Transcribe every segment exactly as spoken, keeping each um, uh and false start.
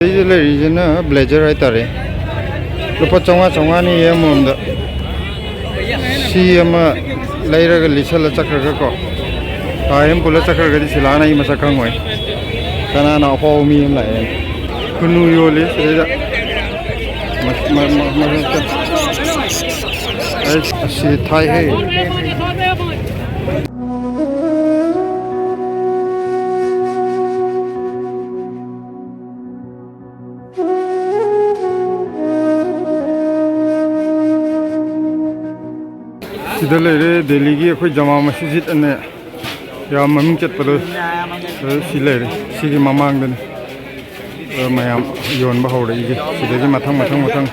ꯑꯩꯁꯦ ꯂꯩꯔꯤꯁꯤꯅ ꯕ꯭ꯂꯦꯖꯔ ꯍꯥꯏꯇꯥꯔꯦ, ꯂꯨꯄꯥ ꯆꯥꯝꯃꯉꯥ ꯆꯥꯝꯃꯉꯥꯅꯤ ꯑꯃꯃꯝꯗ꯫ ꯁꯤ ꯑꯃ ꯂꯩꯔꯒ ꯂꯤꯠꯁꯜꯂ ꯆꯠꯈ꯭ꯔꯒꯀꯣ, ꯀꯥ ꯑꯃ ꯄꯨꯂ ꯆꯠꯈ꯭ꯔꯒꯗꯤ ꯁꯤꯂꯥꯅ ꯑꯩ ꯃꯁꯛ ꯈꯪꯉꯣꯏ꯫ ꯀꯅꯥꯅ ꯑꯐꯥꯎꯕ ꯃꯤ ꯑꯃ ꯂꯥꯛꯑꯦ꯫ ꯈꯨꯟꯅꯨ ꯌꯣꯜꯂꯤ ꯁꯤꯗꯩꯗ꯫ ꯃ-, ꯃ-, ꯃ-, ꯃ-, ꯑꯩ ꯑꯁꯤ ꯊꯥꯏꯍꯦ꯫ ꯁꯤꯗ ꯂꯩꯔꯦ ꯗꯦꯜꯂꯤꯒꯤ ꯑꯩꯈꯣꯏ ꯖꯃꯥ ꯃꯁꯖꯤꯗ ꯑꯅꯦ꯫ ꯌꯥꯝ ꯃꯃꯤꯡ ꯆꯠꯄꯗꯣ, ꯑꯗꯨ ꯁꯤ ꯂꯩꯔꯦ꯫ ꯁꯤꯒꯤ ꯃꯃꯥꯡꯗꯅꯤ꯫ ꯑꯗ ꯃꯌꯥꯝ ꯌꯣꯟꯕ ꯍꯧꯔꯛꯏꯁꯦ꯫ ꯁꯤꯗꯒꯤ ꯃꯊꯪ, ꯃꯊꯪ, ꯃꯊꯪ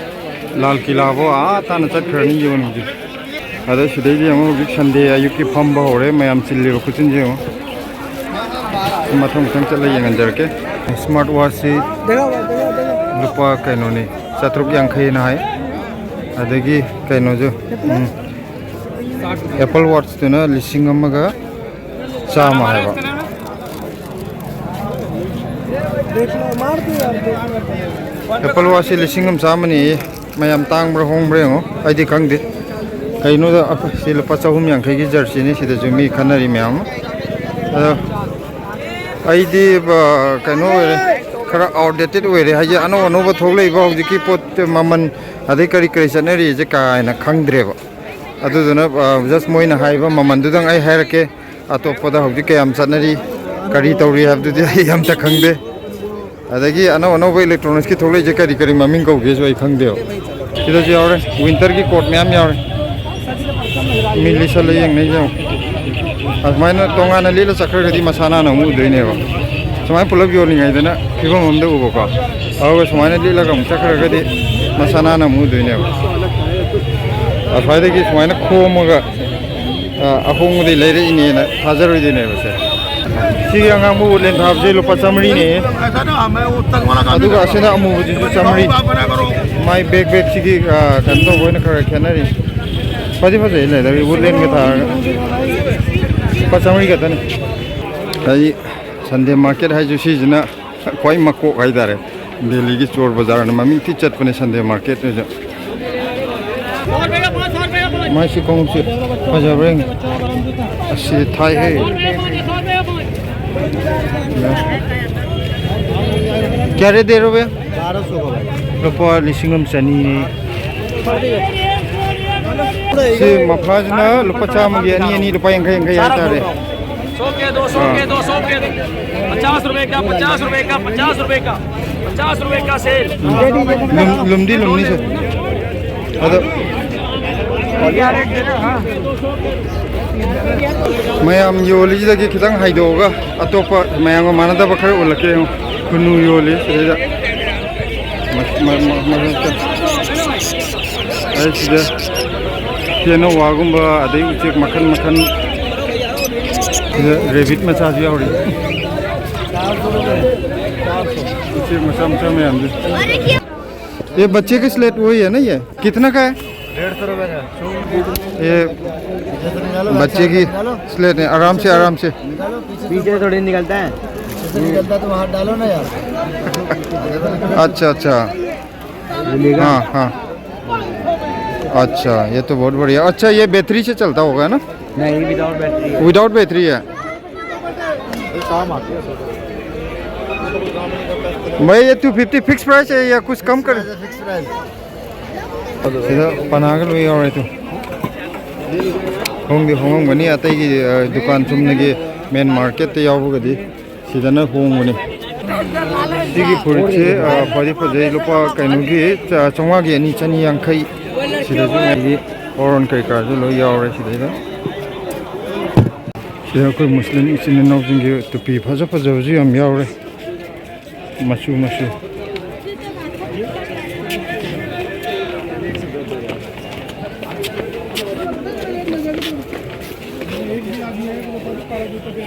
ꯂꯥꯜ ꯀꯤꯂꯥꯐꯥꯎ ꯑꯥ ꯇꯥꯅ ꯆꯠꯈ꯭ꯔꯅꯤ ꯌꯣꯟꯕꯁꯦ꯫ ꯑꯗ ꯁꯤꯗꯩꯗꯤ ꯑꯃꯨꯛ ꯍꯧꯖꯤꯛ ꯁꯟꯗꯦ ꯑꯌꯨꯛꯀꯤ ꯐꯝꯕ ꯍꯧꯔꯦ꯫ ꯃꯌꯥꯝ ꯆꯤꯜꯂꯤꯕ ꯈꯨꯆꯤꯟꯁꯦ ꯌꯦꯡꯉꯣ꯫ ꯃꯊꯪ, ꯃꯊꯪ ꯆꯠꯂ ꯌꯦꯡꯍꯟꯖꯔꯛꯀꯦ꯫ ꯁ꯭ꯃꯥꯔꯠ ꯋꯥꯆꯁꯤ ꯂꯨꯄꯥ ꯀꯩꯅꯣꯅꯤ, ꯆꯥꯇ꯭ꯔꯨꯛ ꯌꯥꯡꯈꯩꯅ ꯍꯥꯏ꯫ ꯑꯗꯒꯤ ꯀꯩꯅꯣꯁꯨ, ꯎꯝ, ꯑꯦꯄꯜ ꯋꯥꯆꯇꯨꯅ ꯂꯤꯁꯤꯡ ꯑꯃꯒ ꯆꯥꯝꯃ ꯍꯥꯏꯕ꯫ ꯑꯦꯄꯜ ꯋꯥꯆꯁꯤ ꯂꯤꯁꯤꯡ ꯑꯃ ꯆꯥꯝꯃꯅꯤ꯫ ꯃꯌꯥꯝ ꯇꯥꯡꯕ꯭ꯔꯥ ꯍꯣꯡꯕ꯭ꯔꯥ ꯌꯦꯡꯉꯣ, ꯑꯩꯗꯤ ꯈꯪꯗꯦ꯫ ꯀꯩꯅꯣꯗ ꯑꯩꯈꯣꯏ ꯁꯤ ꯂꯨꯄꯥ ꯆꯍꯨꯝ ꯌꯥꯡꯈꯩꯒꯤ ꯖꯔꯁꯤꯅꯤ꯫ ꯁꯤꯗꯁꯨ ꯃꯤ ꯈꯟꯅꯔꯤ ꯃꯌꯥꯝ ꯑꯃ꯫ ꯑꯗꯣ ꯑꯩꯗꯤ, ꯑ, ꯀꯩꯅꯣ ꯑꯣꯏꯔꯦ, ꯈꯔ ꯑꯥꯎꯠꯗꯦꯇꯦꯠ ꯑꯣꯏꯔꯦ꯫ ꯍꯥꯏꯗꯤ ꯑꯅꯧ ꯑꯅꯧꯕ ꯊꯣꯛꯂꯛꯏꯕ ꯍꯧꯖꯤꯛꯀꯤ ꯄꯣꯠ ꯃꯃꯜ, ꯑꯗꯩ ꯀꯔꯤ ꯀꯔꯤ ꯆꯠꯅꯔꯤꯁꯦ ꯀꯥ ꯍꯦꯟꯅ ꯈꯪꯗ꯭ꯔꯦꯕ꯫ ꯑꯗꯨꯗꯨꯅ, ꯑ, ꯖꯁ ꯃꯣꯏꯅ ꯍꯥꯏꯕ ꯃꯃꯜꯗꯨꯗꯪ ꯑꯩ ꯍꯥꯏꯔꯛꯀꯦ꯫ ꯑꯇꯣꯞꯄꯗ ꯍꯧꯖꯤꯛ ꯀꯌꯥꯝ ꯆꯠꯅꯔꯤ, ꯀꯔꯤ ꯇꯧꯔꯤ ꯍꯥꯏꯕꯗꯨꯗꯤ ꯑꯩ ꯑꯝꯇ ꯈꯪꯗꯦ꯫ ꯑꯗꯒꯤ ꯑꯅꯧ ꯑꯅꯧꯕ ꯏꯂꯦꯛꯇ꯭ꯔꯣꯅꯤꯛꯁꯀꯤ ꯊꯣꯛꯂꯛꯏꯁꯦ ꯀꯔꯤ ꯀꯔꯤ ꯃꯃꯤꯡ ꯀꯧꯒꯦꯁꯨ ꯑꯩ ꯈꯪꯗꯦꯕ꯫ ꯁꯤꯗꯁꯨ ꯌꯥꯎꯔꯦ, ꯋꯤꯟꯇꯔꯒꯤ ꯀꯣꯠ ꯃꯌꯥꯝ ꯌꯥꯎꯔꯦ꯫ ꯃꯤ ꯂꯤꯠꯁꯜꯂ ꯌꯦꯡꯅꯩꯁꯦ ꯌꯦꯡꯉꯣ꯫ ꯑꯗꯨꯃꯥꯏꯅ ꯇꯣꯉꯥꯟꯅ ꯂꯤꯠꯂ ꯆꯠꯈ꯭ꯔꯒꯗꯤ ꯃꯁꯥ ꯅꯥꯟꯅ ꯑꯃꯨꯛ ꯎꯗꯣꯏꯅꯦꯕ꯫ ꯁꯨꯃꯥꯏꯅ ꯄꯨꯂꯞ ꯌꯣꯜꯂꯤꯉꯩꯗꯅ ꯐꯤꯕꯝ ꯑꯃꯗ ꯎꯕꯀꯣ, ꯑꯗꯨꯒ ꯁꯨꯃꯥꯏꯅ ꯂꯤꯠꯂꯒ ꯑꯃꯨꯛ ꯆꯠꯈ꯭ꯔꯒꯗꯤ ꯃꯁꯥ ꯅꯥꯟꯅ ꯑꯃꯨꯛ ꯎꯗꯣꯏꯅꯦꯕ꯫ ꯑꯁ꯭ꯋꯥꯏꯗꯒꯤ ꯁꯨꯃꯥꯏꯅ ꯈꯣꯝꯃꯒ, ꯑ, ꯑꯍꯣꯡꯕꯗꯩ ꯂꯩꯔꯛꯏꯅꯦꯅ ꯊꯥꯖꯔꯣꯏꯗꯣꯏꯅꯦꯕ ꯁꯦ꯫ ꯁꯤꯒꯤ ꯑꯉꯥꯡꯕ ꯋꯨꯗꯂꯦꯟ ꯊꯥꯕꯁꯦ ꯂꯨꯄꯥ ꯆꯥꯝꯃꯔꯤꯅꯦ꯫ ꯑꯗꯨꯒ ꯑꯁꯤꯅ ꯑꯃꯨꯕꯁꯤꯁꯨ ꯆꯥꯝꯃꯔꯤ꯫ ꯃꯥꯏ ꯕꯦꯛ ꯕꯦꯛꯁꯤꯒꯤ, ꯑ, ꯀꯩꯅꯣ ꯇꯧꯕ ꯑꯣꯏꯅ ꯈꯔ ꯈꯔ ꯈꯦꯠꯅꯔꯤ꯫ ꯐꯗꯤ ꯐꯖꯩ ꯂꯩꯗꯕꯤ ꯋꯨꯗꯂꯦꯟꯒ ꯊꯥꯔꯒ꯫ ꯂꯨꯄꯥ ꯆꯥꯝꯃꯔꯤ ꯈꯛꯇꯅꯤ꯫ ꯍꯥꯏꯗꯤ ꯁꯟꯗꯦ ꯃꯥꯔꯀꯦꯠ ꯍꯥꯏꯁꯨ ꯁꯤꯁꯤꯅ ꯈ꯭ꯋꯥꯏ ꯃꯀꯣꯛ ꯍꯥꯏꯇꯥꯔꯦ꯫ ꯗꯦꯜꯂꯤꯒꯤ ꯆꯣꯔ ꯕꯖꯥꯔꯅ ꯃꯃꯤꯡ ꯊꯤ ꯆꯠꯄꯅꯦ, ꯁꯟꯗꯦ ꯃꯥꯔꯀꯦꯠ ꯑꯣꯏꯁꯨ꯫ ꯃꯥꯏꯁꯤ ꯈꯣꯡꯎꯞꯁꯤ ꯐꯖꯕ꯭ꯔꯥ ꯌꯦꯡꯒꯦ꯫ ꯑꯁꯤ ꯊꯥꯏꯍꯦ꯫ ꯀꯌꯥ ꯔꯦꯠ ꯗꯦꯔꯣ ꯚꯩꯌꯥ? ꯂꯨꯄꯥ ꯂꯤꯁꯤꯡ ꯑꯃ ꯆꯅꯤꯅꯤ꯫ ꯁꯤ ꯃꯐ꯭ꯂꯥꯁꯤꯅ ꯂꯨꯄꯥ ꯆꯥꯝꯃꯒꯤ ꯑꯅꯤ, ꯑꯅꯤ ꯂꯨꯄꯥ ꯌꯥꯡꯈꯩ ꯌꯥꯡꯈꯩ ꯍꯥꯏꯇꯥꯔꯦ꯫ सौ के दो, सौ के दो, सौ के दो। पचास रुपए का, पचास रुपए का, पचास रुपए का, पचास रुपए का सेल। ꯂꯨꯝ-, ꯂꯨꯝꯗꯤ ꯂꯨꯝꯅꯤ ꯁꯦ꯫ ꯑꯗꯣ ꯃꯌꯥꯝ ꯌꯣꯜꯂꯤꯁꯤꯗꯒꯤ ꯈꯤꯇꯪ ꯍꯥꯏꯗꯣꯛꯑꯒ ꯑꯇꯣꯞꯄ ꯃꯌꯥꯝꯒ ꯃꯥꯟꯅꯗꯕ ꯈꯔ ꯎꯠꯂꯛꯀꯦ ꯌꯦꯡꯉꯣ꯫ ꯈꯨꯅꯨ ꯌꯣꯜꯂꯤ ꯁꯤꯗꯩꯗ꯫ ꯃ-, ꯃ-, ꯃ-, ꯃꯔꯛꯇ꯫ ꯑꯩ ꯁꯤꯗ ꯇꯦꯅꯋꯥꯒꯨꯝꯕ, ꯑꯗꯩ ꯎꯆꯦꯛ ꯃꯈꯜ ꯃꯈꯜ꯫ ꯁꯤꯗ ꯔꯦꯕꯤꯠ ꯃꯆꯥꯁꯨ ꯌꯥꯎꯔꯤ꯫ ꯎꯆꯦꯛ ꯃꯆꯥ ꯃꯆꯥ ꯃꯌꯥꯝꯁꯦ꯫ ये बच्चे की स्लेट वही है ना, ये कितना का है? डेढ़ सौ रुपए का। ये बच्चे की स्लेट है, आराम से, आराम से। पीछे थोड़ी निकलता है। पीछे निकलता है तो हाथ डालो ना यार। अच्छा, अच्छा। हाँ, हाँ। अच्छा, ये तो बहुत बढ़िया। अच्छा, ये बैटरी से चलता होगा ना? नहीं, विदाउट बैटरी है। विदाउट बैटरी है। काम आती है। भाई, ये टू फिफ्टी फिक्स प्राइस है या कुछ कम कर? Fix price. ꯁꯤꯗ ꯄꯅꯥꯒ ꯂꯣꯏ ꯌꯥꯎꯔꯦ ꯇꯨ꯫ ꯍꯣꯡꯗꯤ ꯍꯣꯡꯉꯝꯒꯅꯤ ꯑꯇꯩꯒꯤ, ꯑ, ꯗꯨꯀꯥꯟ ꯆꯨꯝꯅꯒꯤ ꯃꯦꯟ ꯃꯥꯔꯀꯦꯠꯇ ꯌꯥꯎꯕꯒꯗꯤ꯫ ꯁꯤꯗꯅ ꯍꯣꯡꯕꯅꯤ꯫ ꯁꯤꯒꯤ ꯐꯨꯔꯤꯠꯁꯦ, ꯑ, ꯐꯗꯤ ꯐꯖꯩ꯫ ꯂꯨꯄꯥ ꯀꯩꯅꯣꯒꯤ, ꯆ-, ꯆꯥꯝꯃꯉꯥꯒꯤ ꯑꯅꯤ, ꯆꯅꯤ ꯌꯥꯡꯈꯩ꯫ ꯁꯤꯗꯁꯨ ꯃꯥꯒꯤ ꯑꯣꯔꯣꯟ ꯀꯩꯀꯥꯁꯨ ꯂꯣꯏ ꯌꯥꯎꯔꯦ ꯁꯤꯗꯩꯗ꯫ ꯁꯤꯗ ꯑꯩꯈꯣꯏ ꯃꯨꯁꯂꯤꯝ ꯏꯆꯤꯟ ꯏꯅꯥꯎꯁꯤꯡꯒꯤ ꯇꯨꯄꯤ ꯐꯖ ꯐꯖꯕꯁꯨ ꯌꯥꯝ ꯌꯥꯎꯔꯦ꯫ ꯃꯆꯨ ꯃꯆꯨ꯫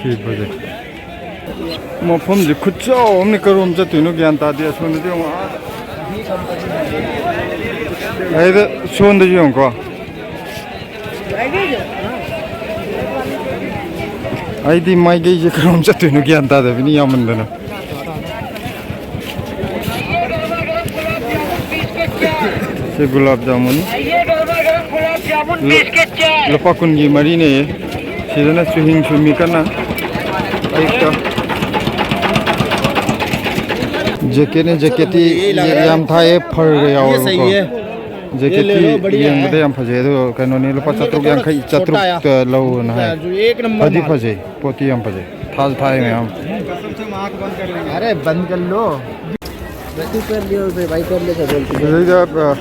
ꯁꯤ ꯐꯖꯩ꯫ ꯃꯐꯝꯁꯦ ꯈꯨꯠꯆꯥꯎ ꯑꯃꯅꯤ, ꯀꯔꯣꯝ ꯆꯠꯇꯣꯏꯅꯣ ꯒ꯭ꯌꯥꯟ ꯇꯥꯗꯦ꯫ ꯑꯁꯣꯝꯗꯗꯤ ꯌꯦꯡꯉꯣ, ꯑꯥ꯫ ꯑꯩꯗ ꯁꯣꯝꯗꯁꯨ ꯌꯦꯡꯉꯨꯀꯣ꯫ ꯑꯩꯗꯤ ꯃꯥꯏꯀꯩꯁꯦ ꯀꯔꯣꯝ ꯆꯠꯇꯣꯏꯅꯣ ꯒ꯭ꯌꯥꯟ ꯇꯥꯗꯕꯤꯅꯤ ꯌꯥꯝꯃꯟꯗꯅ꯫ ꯒꯨꯂꯥꯞ ꯖꯥꯃꯨꯟ꯫ ꯂꯨꯄꯥ ꯀꯨꯟꯒꯤ ꯃꯔꯤꯅꯦ꯫ ꯁꯤꯗꯅ ꯆꯨꯍꯤꯡ ꯁꯨꯝꯃꯤ ꯀꯟꯅ꯫ ꯑꯌꯨꯛꯇ꯫ ꯖꯦꯀꯦꯠꯅꯦ, ꯖꯦꯀꯦꯠꯇꯤ ꯌꯥꯝ ꯊꯥꯏꯌꯦ, ꯐꯔꯒ ꯌꯥꯎꯋꯦꯕꯀꯣ꯫ ꯖꯦꯀꯦꯠꯇꯤ ꯌꯦꯡꯕꯗ ꯌꯥꯝ ꯐꯖꯩ, ꯑꯗꯣ ꯀꯩꯅꯣꯅꯤ, ꯂꯨꯄꯥ ꯆꯥꯇ꯭ꯔꯨꯛ ꯌꯥꯡꯈꯩ, ꯆꯥꯇ꯭ꯔꯨꯛꯇ ꯂꯧꯅ ꯍꯥꯏ꯫ ꯐꯗꯤ ꯐꯖꯩ, ꯄꯣꯠꯇꯤ ꯌꯥꯝ ꯐꯖꯩ, ꯊꯥꯁꯨ ꯊꯥꯏ ꯃꯌꯥꯝ꯫ अरे बंद कर लो। तू कर लियो उसे, भाई कर ले, सब बोलते हैं। ꯁꯤꯗꯩꯗ, ꯑ,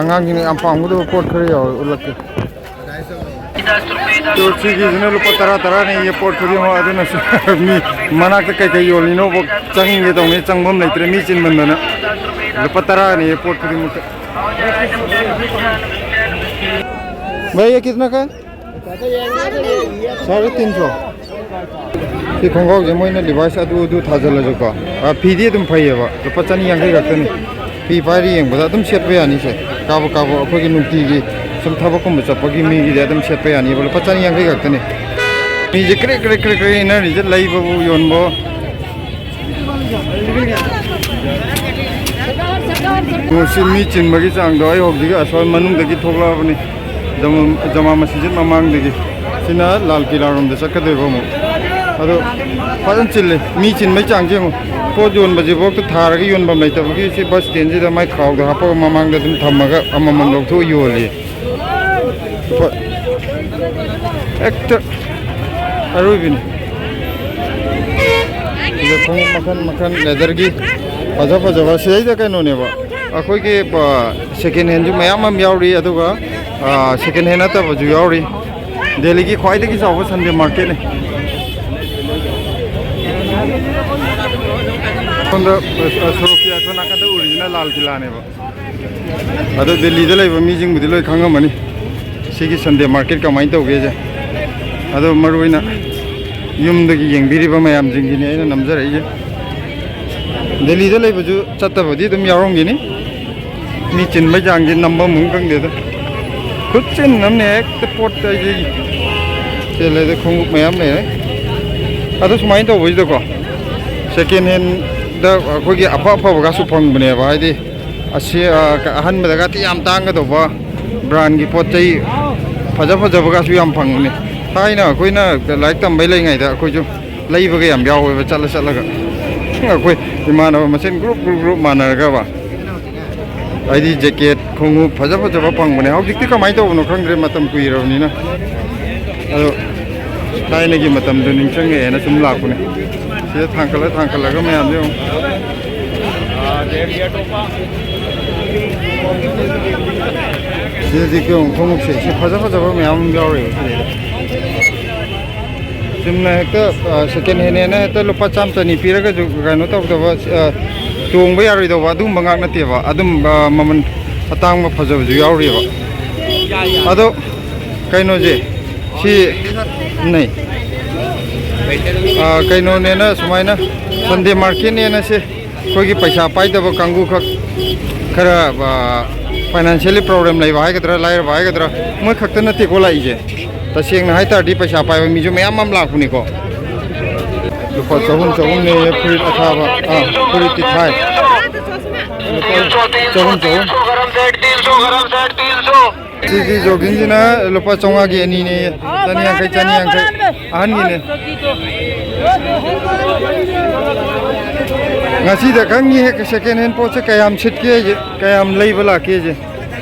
ꯑꯉꯥꯡꯁꯤꯡꯅ ꯌꯥꯝ ꯄꯥꯝꯒꯗꯕ ꯄꯣꯠ ꯈꯔ ꯌꯥꯎꯋꯦ, ꯎꯠꯂꯛꯀꯦ꯫ ꯇꯣ ꯁꯤꯒꯤꯁꯤꯅ ꯂꯨꯄꯥ ꯇꯔꯥ ꯇꯔꯥꯅꯦꯌꯦ, ꯄꯣꯠ ꯈꯨꯗꯤꯡꯃꯛ꯫ ꯑꯗꯨꯅꯁꯨ ꯃꯤ ꯃꯅꯥꯛꯇ ꯀꯩꯀꯩ ꯌꯣꯜꯂꯤꯅꯣꯕꯨ ꯆꯪꯒꯦ ꯇꯧꯅꯤ, ꯆꯪꯐꯝ ꯂꯩꯇ꯭ꯔꯦ, ꯃꯤ ꯆꯤꯟꯃꯟꯗꯅ꯫ ꯂꯨꯄꯥ ꯇꯔꯥꯅꯦꯌꯦ ꯄꯣꯠ ꯈꯨꯗꯤꯡꯃꯛꯇ꯫ भैया, ये कितना का है? साढ़े तीन सौ। ꯁꯤ ꯈꯣꯡꯒ꯭ꯔꯥꯎꯁꯦ ꯃꯣꯏꯅ ꯂꯤꯚꯥꯏꯁ ꯑꯗꯨ ꯑꯗꯨ ꯊꯥꯖꯤꯜꯂꯁꯨꯀꯣ, ꯑ, ꯐꯤꯗꯤ ꯑꯗꯨꯝ ꯐꯩꯌꯦꯕ, ꯂꯨꯄꯥ ꯆꯅꯤ ꯌꯥꯡꯈꯩ ꯈꯛꯇꯅꯤ꯫ ꯐꯤ ꯄꯥꯏꯔ ꯌꯦꯡꯕꯗ ꯑꯗꯨꯝ ꯁꯦꯠꯄ ꯌꯥꯅꯤꯁꯦ꯫ ꯀꯥꯕꯛ ꯀꯥꯕꯛ ꯑꯩꯈꯣꯏꯒꯤ ꯅꯨꯡꯇꯤꯒꯤ ꯁꯨꯝ ꯊꯕꯛꯀꯨꯝꯕ ꯆꯠꯄꯒꯤ ꯃꯤꯒꯤꯗꯤ ꯑꯗꯨꯝ ꯁꯦꯠꯄ ꯌꯥꯅꯤꯕ, ꯂꯨꯄꯥ ꯆꯅꯤ ꯌꯥꯡꯈꯩ ꯈꯛꯇꯅꯤ꯫ ꯃꯤꯁꯦ ꯀ꯭ꯔꯤꯛ ꯀ꯭ꯔꯤꯛ ꯀ꯭ꯔꯤꯛ ꯀ꯭ꯔꯤꯛ ꯏꯟꯅꯔꯤꯁꯦ, ꯂꯩꯕꯕꯨ ꯌꯣꯟꯕꯣ꯫ ꯉꯁꯤ ꯃꯤ ꯆꯤꯟꯕꯒꯤ ꯆꯥꯡꯗꯣ ꯑꯩ ꯍꯧꯖꯤꯛ ꯑꯁꯣꯝ ꯃꯅꯨꯡꯗꯒꯤ ꯊꯣꯛꯂꯛꯑꯕꯅꯤ, ꯖꯃꯥ, ꯖꯃꯥ ꯃꯁꯖꯤꯗ ꯃꯃꯥꯡꯗꯒꯤ꯫ ꯁꯤꯅ ꯂꯥꯜ ꯀꯤꯂꯥꯔꯣꯝꯗ ꯆꯠꯀꯗꯣꯏꯕ ꯑꯃꯨꯛ꯫ ꯑꯗꯣ ꯐꯖꯅ ꯆꯤꯜꯂꯤ, ꯃꯤ ꯆꯤꯟꯕꯒꯤ ꯆꯥꯡꯁꯦ ꯌꯦꯡꯉꯨ꯫ ꯄꯣꯠ ꯌꯣꯟꯕꯁꯤꯐꯥꯎꯗ ꯊꯥꯔꯒ ꯌꯣꯟꯐꯝ ꯂꯩꯇꯕꯒꯤ ꯁꯤ ꯕꯁ ꯁ꯭ꯇꯦꯟꯁꯤꯗ ꯃꯥꯏ ꯈꯥꯎꯗ ꯍꯥꯞꯄꯒ ꯃꯃꯥꯡꯗ ꯑꯗꯨꯝ ꯊꯝꯃꯒ ꯑꯃꯃꯝ ꯂꯧꯊꯣꯛꯑ ꯌꯣꯜꯂꯤ꯫ ꯍꯣꯏ꯫ ꯍꯦꯛꯇ ꯑꯔꯣꯏꯕꯤꯅꯤ꯫ ꯁꯤꯗ ꯈꯣꯡꯎꯞ ꯃꯈꯜ ꯃꯈꯜ ꯂꯦꯗꯔꯒꯤ ꯐꯖ ꯐꯖꯕ꯫ ꯁꯤꯗꯩꯗ ꯀꯩꯅꯣꯅꯦꯕ, ꯑꯩꯈꯣꯏꯒꯤ, ꯑ, ꯁꯦꯀꯦꯟ ꯍꯦꯟꯁꯨ ꯃꯌꯥꯝ ꯑꯃ ꯌꯥꯎꯔꯤ, ꯑꯗꯨꯒ, ꯑ, ꯁꯦꯀꯦꯟ ꯍꯦꯟ ꯅꯠꯇꯕꯁꯨ ꯌꯥꯎꯔꯤ꯫ ꯗꯦꯜꯂꯤꯒꯤ ꯈ꯭ꯋꯥꯏꯗꯒꯤ ꯆꯥꯎꯕ ꯁꯟꯗꯦ ꯃꯥꯔꯀꯦꯠꯅꯤ꯫ ꯁꯣꯝꯗ, ꯑ, ꯁꯣꯔꯣꯛꯀꯤ ꯑꯁꯣꯝ ꯅꯥꯀꯟꯗ ꯎꯔꯤꯁꯤꯅ ꯂꯥꯜ ꯀꯤꯂꯥꯅꯦꯕ꯫ ꯑꯗꯣ ꯗꯦꯜꯂꯤꯗ ꯂꯩꯕ ꯃꯤꯁꯤꯡꯕꯨꯗꯤ ꯂꯣꯏ ꯈꯪꯉꯝꯃꯅꯤ ꯁꯤꯒꯤ ꯁꯟꯗꯦ ꯃꯥꯔꯀꯦꯠ ꯀꯃꯥꯏꯅ ꯇꯧꯒꯦꯁꯦ꯫ ꯑꯗꯣ ꯃꯔꯨ ꯑꯣꯏꯅ ꯌꯨꯝꯗꯒꯤ ꯌꯦꯡꯕꯤꯔꯤꯕ ꯃꯌꯥꯝꯁꯤꯡꯒꯤꯅꯦ ꯑꯩꯅ ꯅꯝꯖꯔꯛꯏꯁꯦ꯫ ꯗꯦꯜꯂꯤꯗ ꯂꯩꯕꯁꯨ ꯆꯠꯇꯕꯗꯤ ꯑꯗꯨꯝ ꯌꯥꯎꯔꯝꯒꯅꯤ꯫ ꯃꯤ ꯆꯤꯟꯕꯩ ꯆꯥꯡꯁꯦ ꯅꯝꯕꯝ ꯑꯃ ꯈꯪꯗꯦꯗ꯫ ꯈꯨꯠꯆꯤꯟ ꯑꯃꯅꯦ ꯍꯦꯛꯇ ꯄꯣꯠ ꯆꯩꯁꯦ꯫ ꯁꯦ ꯂꯩꯔꯦ, ꯈꯣꯡꯎꯞ ꯃꯌꯥꯝ ꯂꯩꯔꯦ꯫ ꯑꯗꯣ ꯁꯨꯃꯥꯏꯅ ꯇꯧꯕꯁꯤꯗꯀꯣ, ꯁꯦꯀꯦꯟ ꯍꯦꯟꯗ ꯑꯩꯈꯣꯏꯒꯤ ꯑꯐ ꯑꯐꯕꯒꯁꯨ ꯐꯪꯕꯅꯦꯕ, ꯍꯥꯏꯗꯤ ꯑꯁꯤ, ꯑ, ꯑꯍꯟꯕꯗꯒꯗꯤ ꯌꯥꯝ ꯇꯥꯡꯒꯗꯧꯕ ꯕ꯭ꯔꯥꯟꯒꯤ ꯄꯣꯠ ꯆꯩ ꯐꯖ ꯐꯖꯕꯒꯁꯨ ꯌꯥꯝ ꯐꯪꯕꯅꯤ꯫ ꯊꯥꯏꯅ ꯑꯩꯈꯣꯏꯅ ꯂꯥꯏꯔꯤꯛ ꯇꯝꯕꯩ ꯂꯩꯉꯩꯗ ꯑꯩꯈꯣꯏꯁꯨ ꯂꯩꯕꯒ ꯌꯥꯝ ꯌꯥꯎꯋꯦꯕ, ꯆꯠꯂ ꯆꯠꯂꯒ꯫ ꯑꯩꯈꯣꯏ ꯏꯃꯥꯟꯅꯕ ꯃꯁꯦꯟ ꯒ꯭ꯔꯨꯞ ꯒ꯭ꯔꯨꯞ ꯒ꯭ꯔꯨꯞ ꯃꯥꯟꯅꯔꯒꯕ꯫ ꯍꯥꯏꯗꯤ ꯖꯦꯀꯦꯠ, ꯈꯣꯡꯎꯞ ꯐꯖ ꯐꯖꯕ ꯐꯪꯕꯅꯦ꯫ ꯍꯧꯖꯤꯛꯇꯤ ꯀꯃꯥꯏꯅ ꯇꯧꯕꯅꯣ ꯈꯪꯗ꯭ꯔꯦ, ꯃꯇꯝ ꯀꯨꯏꯔꯕꯅꯤꯅ꯫ ꯑꯗꯣ ꯊꯥꯏꯅꯒꯤ ꯃꯇꯝꯗꯣ ꯅꯤꯡꯁꯤꯡꯉꯛꯑꯦꯅ ꯁꯨꯝ ꯂꯥꯛꯄꯅꯦ꯫ ꯁꯤꯗ ꯊꯥꯡꯀꯠꯂ ꯊꯥꯡꯀꯠꯂꯒ ꯃꯌꯥꯝꯁꯦ ꯌꯦꯡꯉꯨ꯫ ꯁꯤꯗꯗꯤ ꯀꯩꯅꯣ ꯈꯣꯡꯎꯞꯁꯦ ꯁꯤ ꯐꯖ ꯐꯖꯕ ꯃꯌꯥꯝ ꯑꯃ ꯌꯥꯎꯔꯤꯕ ꯁꯤꯗꯩꯗ꯫ ꯆꯨꯝꯅ ꯍꯦꯛꯇ, ꯑ, ꯁꯦꯀꯦꯟ ꯍꯦꯟꯅꯦꯅ ꯍꯦꯛꯇ ꯂꯨꯄꯥ ꯆꯥꯝꯃ ꯆꯅꯤ ꯄꯤꯔꯒꯁꯨ ꯀꯩꯅꯣ ꯇꯧꯗꯕ, ꯑ, ꯇꯣꯡꯕ ꯌꯥꯔꯣꯏꯗꯧꯕ ꯑꯗꯨꯝꯕ ꯉꯥꯛ ꯅꯠꯇꯦꯕ꯫ ꯑꯗꯨꯝꯕ ꯃꯃꯜ ꯑꯇꯥꯡꯕ ꯐꯖꯕꯁꯨ ꯌꯥꯎꯔꯤꯑꯕ꯫ ꯑꯗꯣ ꯀꯩꯅꯣꯁꯦ ꯁꯤ ꯅꯩ꯫ ꯑ, ꯀꯩꯅꯣꯅꯦꯅ ꯁꯨꯃꯥꯏꯅ ꯁꯟꯗꯦ ꯃꯥꯔꯀꯦꯠꯅꯦꯅ ꯁꯤ ꯑꯩꯈꯣꯏꯒꯤ ꯄꯩꯁꯥ ꯄꯥꯏꯗꯕ ꯀꯥꯡꯕꯨ ꯈꯛ, ꯈꯔ, ꯑ, ꯐꯥꯏꯅꯥꯟꯁꯤꯌꯦꯜꯂꯤ ꯄ꯭ꯔꯣꯕ꯭ꯂꯦꯝ ꯂꯩꯕ ꯍꯥꯏꯒꯗ꯭ꯔꯥ, ꯂꯥꯏꯔꯕ ꯍꯥꯏꯒꯗ꯭ꯔꯥ, ꯃꯣꯏ ꯈꯛꯇ ꯅꯠꯇꯦꯀꯣ ꯂꯥꯛꯏꯁꯦ꯫ ꯇꯁꯦꯡꯅ ꯍꯥꯏ ꯇꯥꯔꯗꯤ ꯄꯩꯁꯥ ꯄꯥꯏꯕ ꯃꯤꯁꯨ ꯃꯌꯥꯝ ꯑꯃ ꯂꯥꯛꯄꯅꯤꯀꯣ꯫ ꯂꯨꯄꯥ ꯆꯍꯨꯝ, ꯆꯍꯨꯝꯅꯦ ꯐꯨꯔꯤꯠ ꯑꯊꯥꯕ, ꯑꯥ, ꯐꯨꯔꯤꯠꯇꯤ ꯊꯥꯏ꯫ ꯂꯨꯄꯥ ꯆꯍꯨꯝ, ꯆꯍꯨꯝ꯫ ꯁꯤꯒꯤ ꯖꯣꯒꯤꯡꯁꯤꯅ ꯂꯨꯄꯥ ꯆꯥꯝꯃꯉꯥꯒꯤ ꯑꯅꯤꯅꯦ꯫ ꯆꯅꯤꯌꯥꯡꯈꯩ, ꯆꯅꯤꯌꯥꯡꯈꯩ꯫ ꯑꯍꯟꯒꯤꯅꯦ꯫ ꯉꯁꯤꯗ ꯈꯪꯉꯤ ꯁꯦꯀꯦꯟ ꯍꯦꯟ ꯄꯣꯠꯁꯦ ꯀꯌꯥꯝ ꯁꯤꯠꯀꯦ, ꯀꯌꯥꯝ ꯂꯩꯕ ꯂꯥꯛꯀꯦꯁꯦ꯫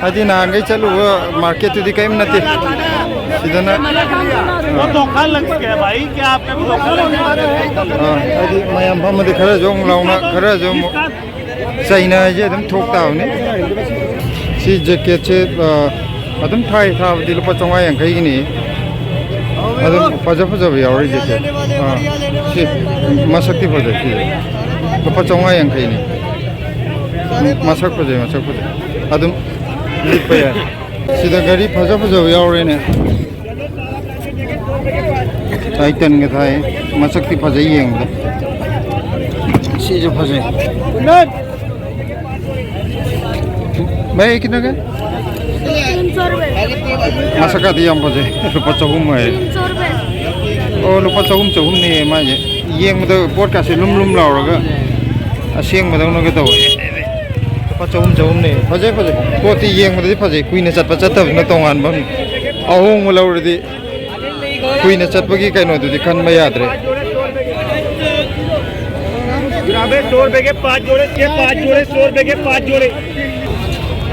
ꯍꯥꯏꯗꯤ ꯅꯍꯥꯟꯈꯩ ꯆꯠꯂꯨꯕ ꯃꯥꯔꯀꯦꯠꯇꯨꯗꯤ ꯀꯔꯤꯝ ꯅꯠꯇꯦ꯫ ꯁꯤꯗꯅ, वो धोखा लग गया भाई, क्या आपने भी धोखा लग गया? ꯑꯥ, ꯍꯥꯏꯗꯤ ꯃꯌꯥꯝ ꯐꯝꯃꯗꯤ ꯈꯔꯁꯨ ꯑꯃꯨꯛ ꯂꯥꯎꯅ, ꯈꯔꯁꯨ ꯑꯃꯨꯛ ꯆꯩꯅ ꯍꯥꯏꯁꯦ ꯑꯗꯨꯝ ꯊꯣꯛ ꯇꯥꯕꯅꯤ꯫ ꯁꯤ ꯖꯦꯀꯦꯠꯁꯦ, ꯑ, ꯑꯗꯨꯝ ꯊꯥꯏ, ꯊꯥꯕꯗꯤ ꯂꯨꯄꯥ ꯆꯥꯝꯃꯉꯥ ꯌꯥꯡꯈꯩꯒꯤꯅꯤ꯫ ꯑꯗꯨꯝ ꯐꯖ ꯐꯖꯕ ꯌꯥꯎꯔꯤ ꯖꯦꯀꯦꯠ꯫ ꯑꯥ, ꯁꯤ ꯃꯁꯛꯇꯤ ꯐꯖꯩ ꯁꯤ꯫ ꯂꯨꯄꯥ ꯆꯥꯝꯃꯉꯥ ꯌꯥꯡꯈꯩꯅꯤ꯫ ꯃꯁꯛ ꯐꯖꯩ, ꯃꯁꯛ ꯐꯖꯩ꯫ ꯑꯗꯨꯝ ꯂꯤꯠꯄ ꯌꯥꯏ꯫ ꯁꯤꯗ ꯒꯥꯔꯤ ꯐꯖ ꯐꯖꯕ ꯌꯥꯎꯔꯦꯅꯦ꯫ ꯇꯥꯏꯇꯟꯒ ꯊꯥꯏ꯫ ꯃꯁꯛꯇꯤ ꯐꯖꯩ ꯌꯦꯡꯕꯗ꯫ ꯁꯤꯁꯨ ꯐꯖꯩ꯫ ꯚꯥꯏ, ꯀꯤꯇꯅꯥ ꯀꯥ? तीन सौ रुपये। ꯃꯁꯛꯀꯗꯤ ꯌꯥꯝ ꯐꯖꯩ꯫ ꯂꯨꯄꯥ ꯆꯍꯨꯝ ꯍꯥꯏ꯫ तीन सौ रुपये। ꯑꯣ, ꯂꯨꯄꯥ ꯆꯍꯨꯝ, ꯆꯍꯨꯝꯅꯦ ꯃꯥꯏꯁꯦ꯫ ꯌꯦꯡꯕꯗ ꯄꯣꯠꯀꯥꯁꯦ ꯂꯨꯝ ꯂꯨꯝ ꯂꯥꯎꯔꯒ ꯑꯁꯦꯡꯕꯗꯧꯅꯒ ꯇꯧꯋꯦ꯫ ꯂꯨꯄꯥ ꯆꯍꯨꯝ, ꯆꯍꯨꯝꯅꯦ꯫ ꯐꯖꯩ, ꯐꯖꯩ꯫ ꯄꯣꯠꯇꯤ ꯌꯦꯡꯕꯗꯗꯤ ꯐꯖꯩ, ꯀꯨꯏꯅ ꯆꯠꯄ ꯆꯠꯇꯕꯗꯨꯅ ꯇꯣꯉꯥꯟꯕ ꯑꯃꯅꯤ꯫ ꯑꯍꯣꯡꯕ ꯂꯧꯔꯗꯤ ꯀꯨꯏꯅ ꯆꯠꯄꯒꯤ ꯀꯩꯅꯣꯗꯨꯗꯤ ꯈꯟꯕ ꯌꯥꯗ꯭ꯔꯦ꯫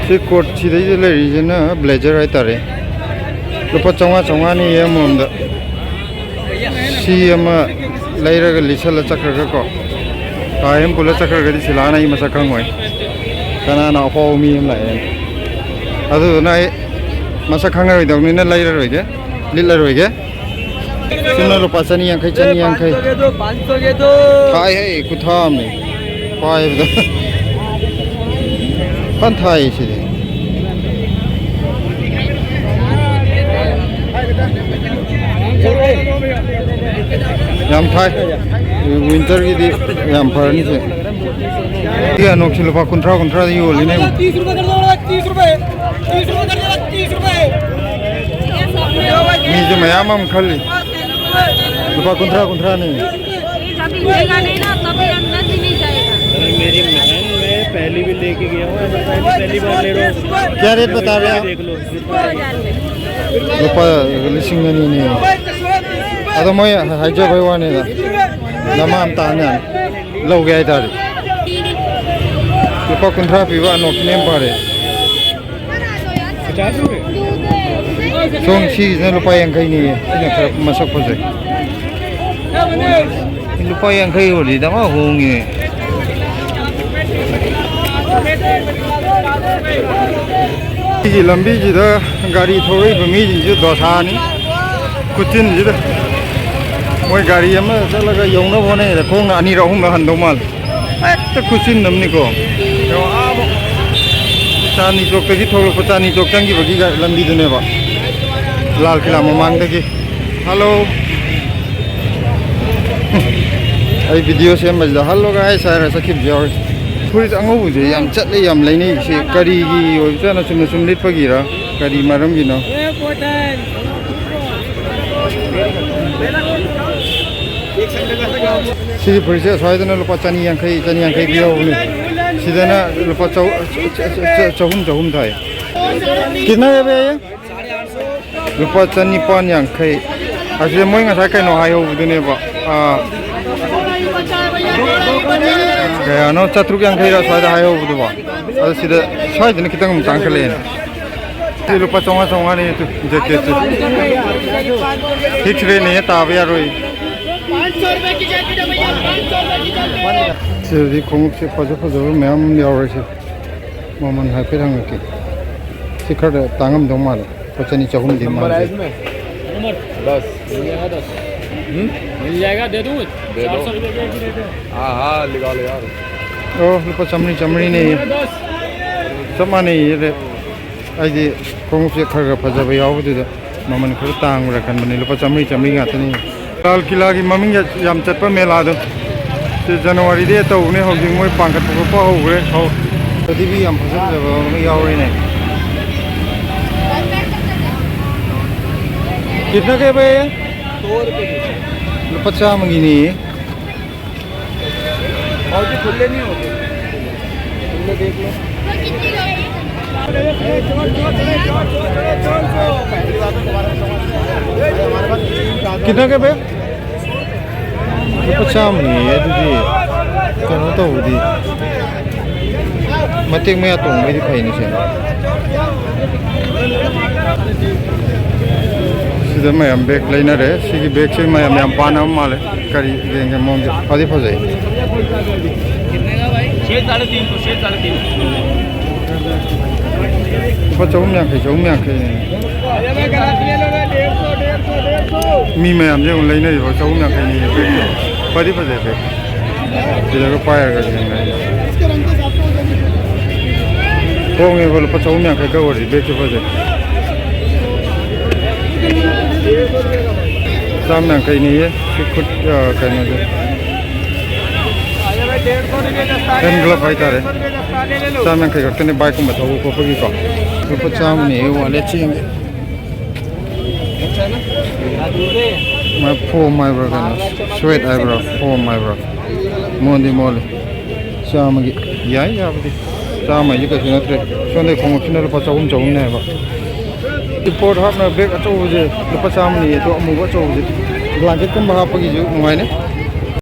ꯁꯤ ꯀꯣꯔꯠ ꯁꯤꯗꯩꯗ ꯂꯩꯔꯤꯁꯤꯅ ꯕ꯭ꯂꯦꯖꯔ ꯍꯥꯏꯇꯥꯔꯦ꯫ ꯂꯨꯄꯥ ꯆꯥꯝꯃꯉꯥ, ꯆꯥꯝꯃꯉꯥꯅꯤ ꯑꯃꯃꯝꯗ꯫ ꯁꯤ ꯑꯃ ꯂꯩꯔꯒ ꯂꯤꯠꯁꯜꯂ ꯆꯠꯈ꯭ꯔꯒꯀꯣ, ꯀꯥ ꯑꯃ ꯄꯨꯜꯂ ꯆꯠꯈ꯭ꯔꯒꯗꯤ ꯁꯤꯂꯥꯅ ꯑꯩ ꯃꯁꯛ ꯈꯪꯉꯣꯏ꯫ ꯀꯅꯥꯅ ꯑꯐꯥꯎꯕ ꯃꯤ ꯑꯃ ꯂꯥꯛꯑꯦꯅ꯫ ꯑꯗꯨꯗꯨꯅ ꯑꯩ ꯃꯁꯛ ꯈꯪꯉꯔꯣꯏꯗꯧꯅꯤꯅ ꯂꯩꯔꯔꯣꯏꯒꯦ, ꯂꯤꯠꯂꯔꯣꯏꯒꯦ꯫ ꯁꯤꯅ ꯂꯨꯄꯥ ꯆꯅꯤ ꯌꯥꯡꯈꯩ, ꯆꯅꯤ ꯌꯥꯡꯈꯩ꯫ ꯊꯥꯏ ꯍꯦ, ꯈꯨꯊꯥ ꯑꯃꯅꯤ꯫ ꯄꯥꯏꯕꯗ ꯐꯟ ꯊꯥꯏ ꯁꯤꯗꯤ꯫ ꯌꯥꯝ ꯊꯥꯏ꯫ ꯋꯤꯟꯇꯔꯒꯤꯗꯤ ꯌꯥꯝ ꯐꯔꯅꯤ ꯁꯦ꯫ ꯁꯤ ꯑꯅꯣꯛꯁꯤ ꯂꯨꯄꯥ ꯀꯨꯟꯊ꯭ꯔꯥ, ꯀꯨꯟꯊ꯭ꯔꯥꯗ ꯌꯣꯜꯂꯤꯅꯦ꯫ ꯃꯤꯁꯦ ꯃꯌꯥꯝ ꯑꯃ ꯈꯜꯂꯤ꯫ ꯂꯨꯄꯥ ꯀꯨꯟꯊ꯭ꯔꯥ, ꯀꯨꯟꯊ꯭ꯔꯥꯅꯤ꯫ ये जब हिलेगा नहीं ना, तभी अंदर भी नहीं जाएगा। अरे, मेरी बहन, मैं पहली भी लेके गया हूँ, ऐसा पहली, पहली बार ले रहा हूँ। क्या रेट बता रहे हैं आप? देख लो। दो हजार में। ꯂꯨꯄꯥ ꯂꯤꯁꯤꯡ ꯑꯅꯤꯅꯦ꯫ ꯑꯗꯣ ꯃꯣꯏ ꯍꯥꯏꯖꯕꯩ ꯋꯥꯅꯤꯗ, ꯗꯃꯥꯝ ꯇꯥꯅ ꯂꯧꯒꯦ ꯍꯥꯏꯇꯥꯔꯦ꯫ ꯂꯨꯄꯥ ꯀꯨꯟꯊ꯭ꯔꯥ ꯄꯤꯕ ꯑꯅꯣꯛꯁꯤꯅ ꯌꯥꯝ ꯐꯔꯦ꯫ ꯁꯣꯝ ꯁꯤꯁꯤꯅ ꯂꯨꯄꯥ ꯌꯥꯡꯈꯩꯅꯦꯌꯦ꯫ ꯁꯤꯅ ꯈꯔ ꯃꯁꯛ ꯐꯖꯩ꯫ ꯂꯨꯄꯥ ꯌꯥꯡꯈꯩ ꯑꯣꯏꯔꯗꯤ ꯗꯃꯥ ꯍꯣꯡꯉꯤꯅꯦ꯫ ꯁꯤꯒꯤ ꯂꯝꯕꯤꯁꯤꯗ ꯒꯥꯔꯤ ꯊꯧꯔꯛꯏꯕ ꯃꯤꯁꯤꯡꯁꯨ ꯗꯣꯁꯥꯅꯤ꯫ ꯈꯨꯠꯆꯤꯟꯁꯤꯗ ꯃꯣꯏ ꯒꯥꯔꯤ ꯑꯃ ꯆꯠꯂꯒ ꯌꯧꯅꯕ ꯍꯣꯠꯅꯩꯗ ꯈꯣꯡꯅ ꯑꯅꯤꯔꯛ ꯑꯍꯨꯝꯂꯛ ꯍꯟꯗꯧ ꯃꯥꯜꯂꯦ꯫ ꯍꯦꯛꯇ ꯈꯨꯠꯆꯤꯟ ꯑꯃꯅꯤꯀꯣ꯫ ꯌꯦꯡꯉꯣ, ꯑꯥ ꯃ-, ꯆꯥꯟꯗꯅꯤ ꯆꯣꯛꯇꯒꯤ ꯊꯣꯛꯂꯛꯄ, ꯆꯥꯟꯗꯅꯤ ꯆꯣꯛ ꯆꯪꯈꯤꯕꯒꯤ ꯒꯥ-, ꯂꯝꯕꯤꯗꯨꯅꯦꯕ, ꯂꯥꯜ ꯀꯤꯂꯥ ꯃꯃꯥꯡꯗꯒꯤ꯫ ꯍꯜꯂꯣ꯫ ꯑꯩ ꯚꯤꯗꯤꯑꯣ ꯁꯦꯝꯕꯁꯤꯗ "ꯍꯜꯂꯣ ꯒꯥꯏꯁ" ꯍꯥꯏꯔ ꯆꯠꯈꯤꯕꯁꯨ ꯌꯥꯎꯔꯤ꯫ ꯐꯨꯔꯤꯠ ꯑꯉꯧꯕꯁꯦ ꯌꯥꯝ ꯆꯠꯂꯦ, ꯌꯥꯝ ꯂꯩꯅꯩ꯫ ꯁꯤ ꯀꯔꯤꯒꯤ ꯑꯣꯏꯕꯖꯥꯠꯅꯣ? ꯆꯨꯝꯅ ꯁꯨꯝ ꯂꯤꯠꯄꯒꯤꯔ? ꯀꯔꯤ ꯃꯔꯝꯒꯤꯅꯣ? ꯁꯤꯒꯤ ꯐꯨꯔꯤꯠꯁꯦ ꯑꯁ꯭ꯋꯥꯏꯗꯅ ꯂꯨꯄꯥ ꯆꯅꯤ ꯌꯥꯡꯈꯩ, ꯆꯅꯤ ꯌꯥꯡꯈꯩ ꯄꯤꯍꯧꯕꯅꯤ꯫ ꯁꯤꯗꯅ ꯂꯨꯄꯥ ꯆꯧ-, ꯆ-, ꯆ-, ꯆ-, ꯆꯍꯨꯝ, ꯆꯍꯨꯝ ꯊꯥꯏ꯫ ꯀꯤꯠꯅ ꯍꯦ ꯚꯩꯌꯥ? ꯂꯨꯄꯥ ꯆꯅꯤꯄꯥꯟ ꯌꯥꯡꯈꯩ꯫ ꯑꯁꯤꯗ ꯃꯣꯏ ꯉꯁꯥꯏ ꯀꯩꯅꯣ ꯍꯥꯏꯍꯧꯕꯗꯨꯅꯦꯕ, ꯑꯥ, ꯀꯌꯥꯅꯣ, ꯆꯥꯇ꯭ꯔꯨꯛ ꯌꯥꯡꯈꯩꯔ ꯁ꯭ꯋꯥꯏꯗ ꯍꯥꯏꯍꯧꯕꯗꯨꯕꯣ? ꯑꯗꯣ ꯁꯤꯗ ꯁ꯭ꯋꯥꯏꯗꯅ ꯈꯤꯇꯪ ꯑꯃꯨꯛ ꯇꯥꯡꯈꯠꯂꯛꯑꯦꯅꯦ꯫ ꯁꯤ ꯂꯨꯄꯥ ꯆꯥꯝꯃꯉꯥ, ꯆꯥꯝꯃꯉꯥꯅꯦ꯫ ꯖꯦꯀꯦꯠꯁꯦ ꯐꯤꯛꯁ ꯔꯦꯠꯅꯦ, ꯇꯥꯕ ꯌꯥꯔꯣꯏ꯫ ꯁꯤꯗꯗꯤ ꯈꯣꯡꯎꯞꯁꯦ ꯐꯖ ꯐꯖꯕ ꯃꯌꯥꯝ ꯌꯥꯎꯔꯦ꯫ ꯁꯤ ꯃꯃꯜ ꯍꯥꯏꯐꯦꯠ ꯍꯪꯉꯛꯀꯦ꯫ ꯁꯤ ꯈꯔ ꯇꯥꯡꯉꯝꯗꯧ ꯃꯥꯜꯂꯦ꯫ ꯂꯨꯄꯥ ꯆꯅꯤ ꯆꯍꯨꯝꯗꯤ ꯃꯥꯜꯂꯦ꯫ ꯅꯝꯕꯔ ꯍꯥꯏ ꯏꯁꯃꯦ? ꯗꯁ꯫ ꯃꯤꯜ ꯖꯥꯌꯦꯒꯥ ꯗꯁ꯫ ꯍꯨꯝ? ꯃꯤꯜ ꯖꯥꯌꯦꯒꯥ, ꯗꯦ ꯗꯣ꯫ ꯗꯦ ꯗꯣ꯫ ꯆꯥꯔ ꯁꯣ ꯔꯨꯄꯌꯦ ꯀꯤ ꯗꯦ ꯗꯣ꯫ ꯍꯥ, ꯍꯥ, ꯂꯤꯒꯥ ꯂꯣ ꯌꯥꯔ꯫ ꯑꯣ, ꯂꯨꯄꯥ ꯆꯥꯝꯃꯔꯤ, ꯆꯥꯝꯃꯔꯤꯅꯦ꯫ ꯆꯞ ꯃꯥꯟꯅꯩꯌꯦ ꯔꯦꯠ꯫ ꯑꯩꯗꯤ ꯈꯣꯡꯎꯞꯁꯦ ꯈꯔ ꯈꯔ ꯐꯖꯕ ꯌꯥꯎꯕꯗꯨꯗ ꯃꯃꯜ ꯈꯔ ꯇꯥꯡꯕ꯭ꯔꯥ ꯈꯟꯕꯅꯤ, ꯂꯨꯄꯥ ꯆꯥꯝꯃꯔꯤ, ꯆꯥꯝꯃꯔꯤ ꯉꯥꯛꯇꯅꯤ꯫ ꯂꯥꯜ ꯀꯤꯂꯥꯒꯤ ꯃꯃꯤꯡ ꯌꯥ-, ꯌꯥꯝ ꯆꯠꯄ ꯃꯦꯂꯥꯗꯣ, ꯁꯤ ꯖꯅꯋꯥꯔꯤꯗꯩ ꯇꯧꯕꯅꯦ, ꯍꯧꯖꯤꯛ ꯃꯣꯏ ꯄꯥꯡꯈꯠꯄ ꯈꯣꯠꯄ ꯍꯧꯈ꯭ꯔꯦ꯫ ꯍꯧ-, ꯑꯗꯨꯗꯤ ꯃꯤ ꯌꯥꯝ ꯐꯖ ꯐꯖꯕ ꯑꯃ ꯌꯥꯎꯔꯦꯅꯦ꯫ ꯀꯤꯠꯅ ꯀꯦ ꯚꯩ? ꯂꯨꯄꯥ ꯆꯥꯝꯃꯒꯤꯅꯤ꯫ और भी खुले नहीं होते, खुले देख लो। कितना का भैया? ꯂꯨꯄꯥ ꯆꯥꯝꯃꯅꯤ꯫ ꯑꯗꯨꯗꯤ ꯀꯩꯅꯣ ꯇꯧꯕꯗꯤ, ꯃꯇꯦꯛ ꯃꯌꯥ ꯇꯣꯡꯕꯩꯗꯤ ꯐꯩꯅꯤ ꯁꯦ꯫ ꯁꯤꯗ ꯃꯌꯥꯝ ꯕꯦꯒ ꯂꯩꯅꯔꯦ꯫ ꯁꯤꯒꯤ ꯕꯦꯒꯁꯦ ꯃꯌꯥꯝ ꯌꯥꯝ ꯄꯥꯅꯕ ꯃꯥꯜꯂꯦ꯫ ꯀꯔꯤ ꯌꯦꯡꯒꯦ ꯃꯑꯣꯡꯁꯦ? ꯐꯗꯤ ꯐꯖꯩ꯫ ꯁꯦꯠ ꯁꯥꯔꯦ ꯇꯤꯟ ꯁꯣ, ꯁꯦꯠ ꯁꯥꯔꯦ ꯇꯤꯟ ꯁꯣ꯫ ꯂꯨꯄꯥ ꯆꯍꯨꯝ ꯌꯥꯡꯈꯩ, ꯆꯍꯨꯝ ꯌꯥꯡꯈꯩꯅꯦ꯫ ꯃꯤ ꯃꯌꯥꯝꯁꯦ ꯑꯃꯨꯛ ꯂꯩꯅꯔꯤꯕ ꯆꯍꯨꯝ ꯌꯥꯡꯈꯩꯅꯤ꯫ ꯐꯗꯤ ꯐꯖꯩ ꯕꯦꯒ꯫ ꯁꯤꯗꯒ ꯄꯥꯏꯔꯒ ꯌꯦꯡꯉꯦ꯫ ꯍꯣꯡꯉꯦꯕ, ꯂꯨꯄꯥ ꯆꯍꯨꯝ ꯌꯥꯡꯈꯩ ꯈꯛ ꯑꯣꯏꯔꯗꯤ ꯕꯦꯒꯁꯨ ꯐꯖꯩ꯫ ꯆꯥꯝ ꯌꯥꯡꯈꯩꯅꯤꯌꯦ꯫ ꯁꯤ ꯈꯨꯠ, ꯑ, ꯀꯩꯅꯣꯁꯦ꯫ ꯍꯦꯟ ꯒ꯭ꯂꯞ ꯍꯥꯏꯇꯥꯔꯦ꯫ ꯆꯥꯝ ꯌꯥꯡꯈꯩ ꯈꯛꯇꯅꯦ ꯕꯥꯏꯛꯀꯨꯝꯕ ꯊꯧꯕ ꯈꯣꯠꯄꯒꯤꯀꯣ꯫ ꯂꯨꯄꯥ ꯆꯥꯝꯃꯅꯦ ꯋꯥꯂꯦꯠ ꯆꯦꯡꯁꯦ꯫ ꯃꯥꯏ ꯐꯣꯝ ꯍꯥꯏꯕ꯭ꯔꯥ ꯀꯩꯅꯣ? ꯁ꯭ꯋꯦꯠ ꯍꯥꯏꯕ꯭ꯔꯥ? ꯐꯣꯝ ꯍꯥꯏꯕ꯭ꯔꯥ? ꯃꯣꯟꯗꯤ ꯃꯣꯜꯂꯤ꯫ ꯆꯥꯝꯃꯒꯤ꯫ ꯌꯥꯏ ꯌꯥꯕꯗꯤ꯫ ꯆꯥꯝꯃ ꯍꯥꯏꯁꯦ ꯀꯩꯁꯨ ꯅꯠꯇ꯭ꯔꯦ꯫ ꯁꯣꯝꯗꯩ ꯈꯣꯡꯎꯞꯁꯤꯅ ꯂꯨꯄꯥ ꯆꯍꯨꯝ ꯆꯍꯨꯝꯅꯦ ꯍꯥꯏꯕ꯫ ꯏꯁꯄꯣꯔꯠ ꯍꯥꯞꯅ ꯕꯦꯒ ꯑꯆꯧꯕꯁꯦ ꯂꯨꯄꯥ ꯆꯥꯝꯃꯅꯤ, ꯑꯗꯣ ꯑꯃꯨꯕ ꯑꯆꯧꯕꯁꯦ ꯕ꯭ꯂꯥꯡꯀꯦꯠꯀꯨꯝꯕ ꯍꯥꯞꯄꯒꯤꯁꯨ ꯅꯨꯡꯉꯥꯏꯅꯤ꯫